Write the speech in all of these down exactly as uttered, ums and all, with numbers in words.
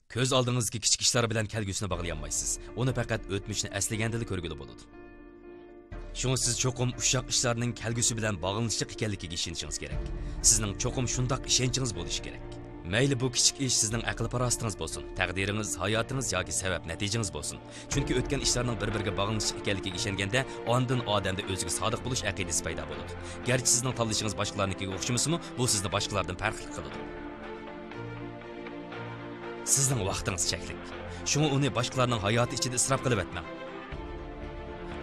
كۆز ئالدىڭىزدىكى كىچىك ئىشلار بىلەن كەلگۈسىنى باغلىيالمايسىز. ئۇنى پەقەت ئۆتمۈشنى ئەسلىگەندىلا كۆرگىلى بولىدۇ. شۇڭا سىز چوقۇم ئۇششاق ئىشلارنىڭ كەلگۈسى بىلەن باغلىنىشلىق ئىكەنلىكىگە ئىشىنىشىڭىز كېرەك. سىزنىڭ چوقۇم شۇنداق ئىشەنچىڭىز بولۇشى كېرەك. مەيلى بۇ كىچىك ئىش سىزنىڭ ئەقىل-پاراسىتىڭىز بولسۇن، تەقدىرىڭىز، ھاياتىڭىز ياكى سەۋەب-نەتىجىڭىز بولسۇن. چۈنكى ئۆتكەن ئىشلارنىڭ بىر-بىرىگە باغلىنىشلىق ئىكەنلىكىگە ئىشەنگەندە، ئاندىن ئادەمدە ئۆزىگە سادىق بولۇش ئەقىدىسى پەيدا بولىدۇ. گەرچە سىزنىڭ تاللىشىڭىز باشقىلارنىڭكىگە ئوخشىمىسىمۇ، بۇ سىزنى باشقىلاردىن پەرقلىق قىلىدۇ. سىزنىڭ ۋاقتىڭىز چەكلىك. شۇڭا ئۇنى باشقىلارنىڭ ھاياتى ئىچىدە ئىسراپ قىلىۋەتمەڭ.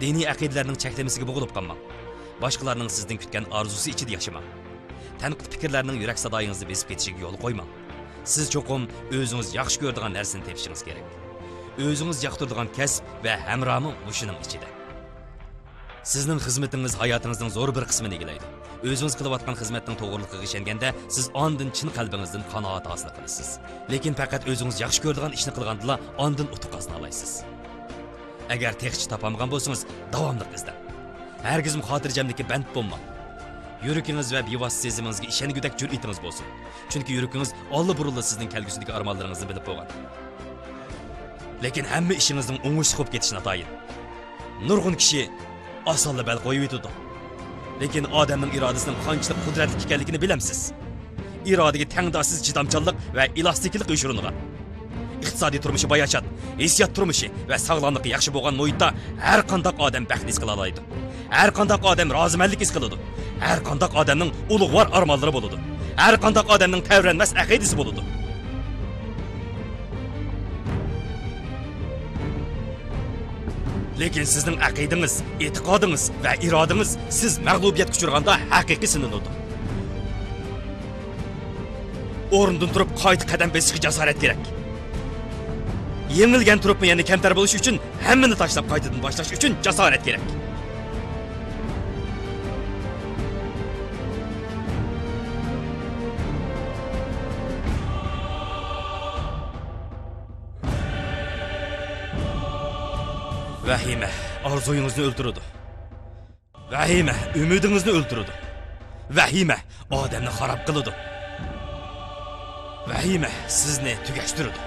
دىنىي ئەقىدىلەرنىڭ چەكلىمىسىگە بوغۇلۇپ قالماڭ. باشقىلارنىڭ سىزدىن كۈتكەن ئارزۇسى ئىچىدە ياشىماڭ. تەنقىد پىكىرلەرنىڭ يۈرەك سادايىڭىزنى بېسىپ كېتىشىگە يول قويماڭ. سىز چوقۇم ئۆزىڭىز ياخشى كۆرىدىغان نەرسىنى تېپىشىڭىز كېرەك. ئۆزىڭىز ياقتۇرىدىغان كەسىپ ۋە ھەمراھمۇ مۇشۇنىڭ ئىچىدە. سىزنىڭ خىزمىتىڭىز ھاياتىڭىزنىڭ زور بىر قىسمىنى ئىگىلەيدۇ. ئۆزىڭىز قىلىۋاتقان خىزمەتنىڭ توغرىلىقىغا ئىشەنگەندە، سىز ئاندىن چىن قەلبىڭىزدىن قانائەت ھاسىل قىلىسىز. لېكىن پەقەت ئۆزىڭىز ياخشى كۆرىدىغان ئىشنى قىلغاندىلا ئاندىن ئۇتۇق قازىنالايسىز. ئەگەر تېخىچە تاپالمىغان بولسىڭىز، داۋاملىق ئىزدەڭ. ھەرگىزمۇ خاتىرجەملىككە بەند بولماڭ. يۈرىكىڭىز ۋە بىۋاسىتە سېزىمىڭىزگە ئىشەنگۈدەك جۈرئىتىڭىز بولسۇن. چۈنكى يۈرىكىڭىز ئاللىبۇرۇنلا سىزنىڭ كەلگۈسىدىكى ئارمانلىرىڭىزنى بىلىپ بولغان. لېكىن ھەممە ئىشىڭىزنىڭ ئوڭۇشلۇق بولۇپ كېتىشى ناتايىن. نۇرغۇن كىشى ئاسانلا بەل قويۇۋېتىدۇ. لېكىن ئادەمنىڭ ئىرادىسىنىڭ قانچىلىك قۇدرەتلىك ئىكەنلىكىنى بىلەمسىز؟ ئىرادىگە تەڭداشسىز چىدامچانلىق ۋە ئېلاستىكىلىق يوشۇرۇنغان. ئىقتىسادىي تۇرمۇشى باياشات، ھېسسىيات تۇرمۇشى ۋە ساغلاملىقى ياخشى بولغان مۇھىتتا ھەر قانداق ئادەم بەخت ھېس قىلالايدۇ. ھەر قانداق ئادەم رازىمەنلىك ھېس قىلىدۇ. ھەر قانداق ئادەمنىڭ ئۇلۇغۋار ئارمانلىرى بولىدۇ. ھەر قانداق ئادەمنىڭ تەۋرەنمەس ئەقىدىسى بولىدۇ. لېكىن سىزنىڭ ئەقىدىڭىز، ئېتىقادىڭىز ۋە ئىرادىڭىز سىز مەغلۇبىيەتكە ئۇچرىغاندا ھەقىقىي سىنىلىدۇ. ئورنىدىن تۇرۇپ قايتا قەدەم بېسىشقا جاسارەت كېرەك. يېڭىلگەن تۇرۇپمۇ يەنە كەمتەر بولۇش ئۈچۈن ھەممىنى تاشلاپ قايتىدىن باشلاش ئۈچۈن جاسارەت كېرەك. ۋەھىمە ئارزۇيىڭىزنى ئۆلتۈرىدۇ. ۋەھىمە ئۈمىدىڭىزنى ئۆلتۈرىدۇ. ۋەھىمە ئادەمنى خاراب قىلىدۇ. ۋەھىمە سىزنى تۈگەشتۈرىدۇ.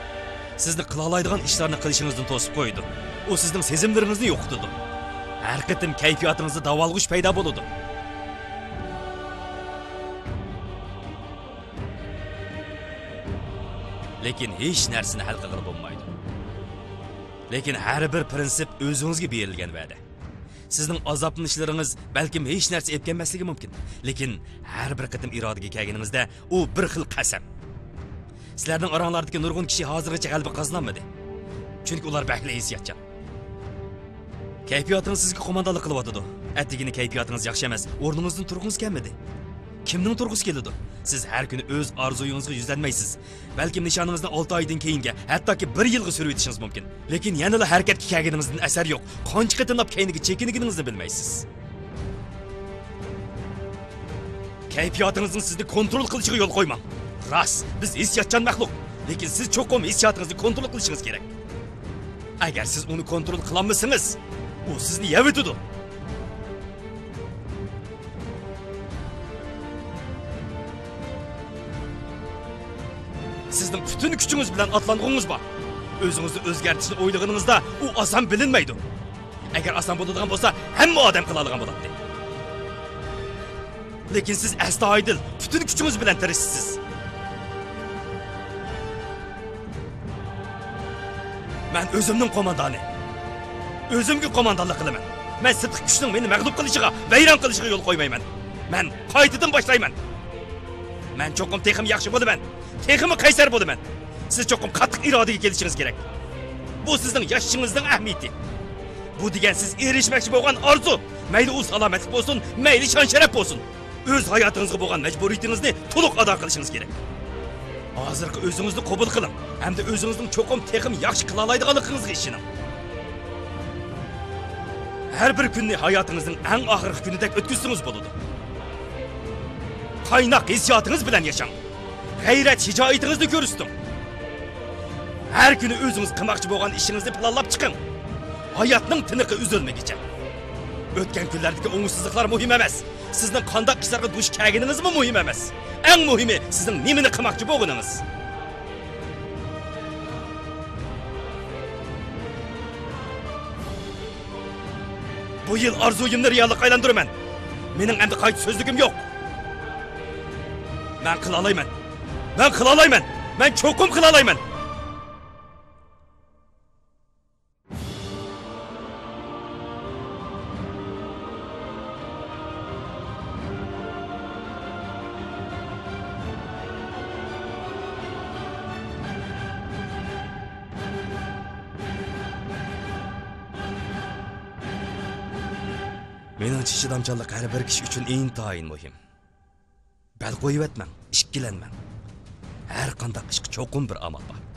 سىزنى قىلالايدىغان ئىشلارنى قىلىشىڭىزدىن توسۇپ قويىدۇ. ئۇ سىزنىڭ سېزىملىرىڭىزنى يوقىتىدۇ. ھەر قېتىم كەيپىياتىڭىزدا داۋالغۇش پەيدا بولىدۇ. لېكىن ھېچ نەرسىنى ھەل قىلغىلى بولمايدۇ. لېكىن ھەر بىر پىرىنسىپ ئۆزىڭىزگە بېرىلگەن ۋەدە. سىزنىڭ ئازابلىنىشلىرىڭىز بەلكىم ھېچ نەرسە ئېلىپ كەلمەسلىكى مۇمكىن، لېكىن ھەر بىر قېتىم ئىرادىگە كەلگىنىڭىزدە ئۇ بىر خىل قەسەم. سىلەرنىڭ ئاراڭلاردىكى نۇرغۇن كىشى ھازىرغىچە غەلىبە قازىنالمىدى. چۈنكى ئۇلار بەكلا ھېسسىياتچان. كەيپىياتىڭىز سىزگە قوماندانلىق قىلىۋاتىدۇ. ئەتىگىنى كەيپىياتىڭىز ياخشى ئەمەس، ئورنىڭىزدىن تۇرغۇڭىز كەلمىدى. كىمنىڭ تۇرغۇسى كېلىدۇ؟ سىز ھەر كۈنى ئۆز ئارزۇيىڭىزغا يۈزلەنمەيسىز. بەلكىم نىشانىڭىزنى ئالتە ئايدىن كېيىنگە، ھەتتاكى بىر يىلغا سۈرۈۋېتىشىڭىز مۇمكىن. لېكىن يەنىلا ھەرىكەتكە كەلگىنىڭىزدىن ئەسەر يوق. قانچە قېتىملاپ كەينىگە چېكىنگىنىڭىزنى بىلمەيسىز. كەيپىياتىڭىزنىڭ سىزنى كونترول قىلىشىغا يول قويماڭ. راست، بىز ھېسسىياتچان مەخلۇق، لېكىن سىز چوقۇم ھېسسىياتىڭىزنى كونترول قىلىشىڭىز كېرەك. ئەگەر سىز ئۇنى كونترول قىلالمىسىڭىز، ئۇ سىزنى يەۋېتىدۇ. سىزنىڭ پۈتۈن كۈچىڭىز بىلەن ئاتلانغۇڭىز بار. ئۆزىڭىزنى ئۆزگەرتىشنى ئويلىغىنىڭىزدا ئۇ ئاسان بىلىنمەيدۇ. ئەگەر ئاسان بولىدىغان بولسا، ھەممە ئادەم قىلالىغان بولاتتى. لېكىن سىز ئەستايىدىل، پۈتۈن كۈچىڭىز بىلەن تىرىشىسىز. مەن ئۆزۈمنىڭ قوماندانى. ئۆزۈمگە قوماندانلىق قىلىمەن. مەن سىرتقى كۈچنىڭ مېنى مەغلۇپ قىلىشىغا، ۋەيران قىلىشىغا يول قويمايمەن. مەن قايتىدىن باشلايمەن. مەن چوقۇم تېخىمۇ ياخشى بولىمەن. تېخىمۇ قەيسەر بولىمەن. سىز چوقۇم قاتتىق ئىرادىگە كېلىشىڭىز كېرەك. بۇ سىزنىڭ ياشىشىڭىزنىڭ ئەھمىيىتى. بۇ دېگەن سىز ئېرىشمەكچى بولغان ئارزۇ. مەيلى ئۇ سالامەتلىك بولسۇن، مەيلى شان-شەرەپ بولسۇن. ئۆز ھاياتىڭىزغا بولغان مەجبۇرىيىتىڭىزنى تولۇق ئادا قىلىشىڭىز كېرەك. ھازىرقى ئۆزىڭىزنى قوبۇل قىلىڭ ھەمدە ئۆزىڭىزنىڭ چوقۇم تېخىمۇ ياخشى قىلالايدىغانلىقىڭىزغا ئىشىنىڭ. ھەر بىر كۈننى ھاياتىڭىزنىڭ ئەڭ ئاخىرقى كۈنىدەك ئۆتكۈزسىڭىز بولىدۇ. قايناق ھېسسىياتىڭىز بىلەن ياشاڭ. غەيرەت-شىجائىتىڭىزنى كۆرسىتىڭ. ھەر كۈنى ئۆزىڭىز قىلماقچى بولغان ئىشىڭىزنى پىلانلاپ چىقىڭ. ھاياتنىڭ تىنىقى ئۈزۈلمىگۈچە. ئۆتكەن كۈنلەردىكى ئوڭۇشسىزلىقلار مۇھىم ئەمەس. سىزنىڭ قانداق ئىشلارغا دۇچ كەلگىنىڭىزمۇ مۇھىم ئەمەس. ئەڭ مۇھىمى، سىزنىڭ نېمىنى قىلماقچى بولغىنىڭىز. بۇ يىل ئارزۇيۇمنى رېئاللىققا ئايلاندۇرىمەن. مېنىڭ ئەمدى قايتا سۆزلىگۈم يوق. مەن قىلالايمەن. مەن قىلالايمەن. مەن چوقۇم قىلالايمەن. مېنىڭچە، چىدامچانلىق ھەر بىر كىشى ئۈچۈن ئىنتايىن مۇھىم. بەل قويۇۋەتمەڭ، ئىككىلەنمەڭ. ھەر قانداق ئىشقا چوقۇم بىر ئامال بار.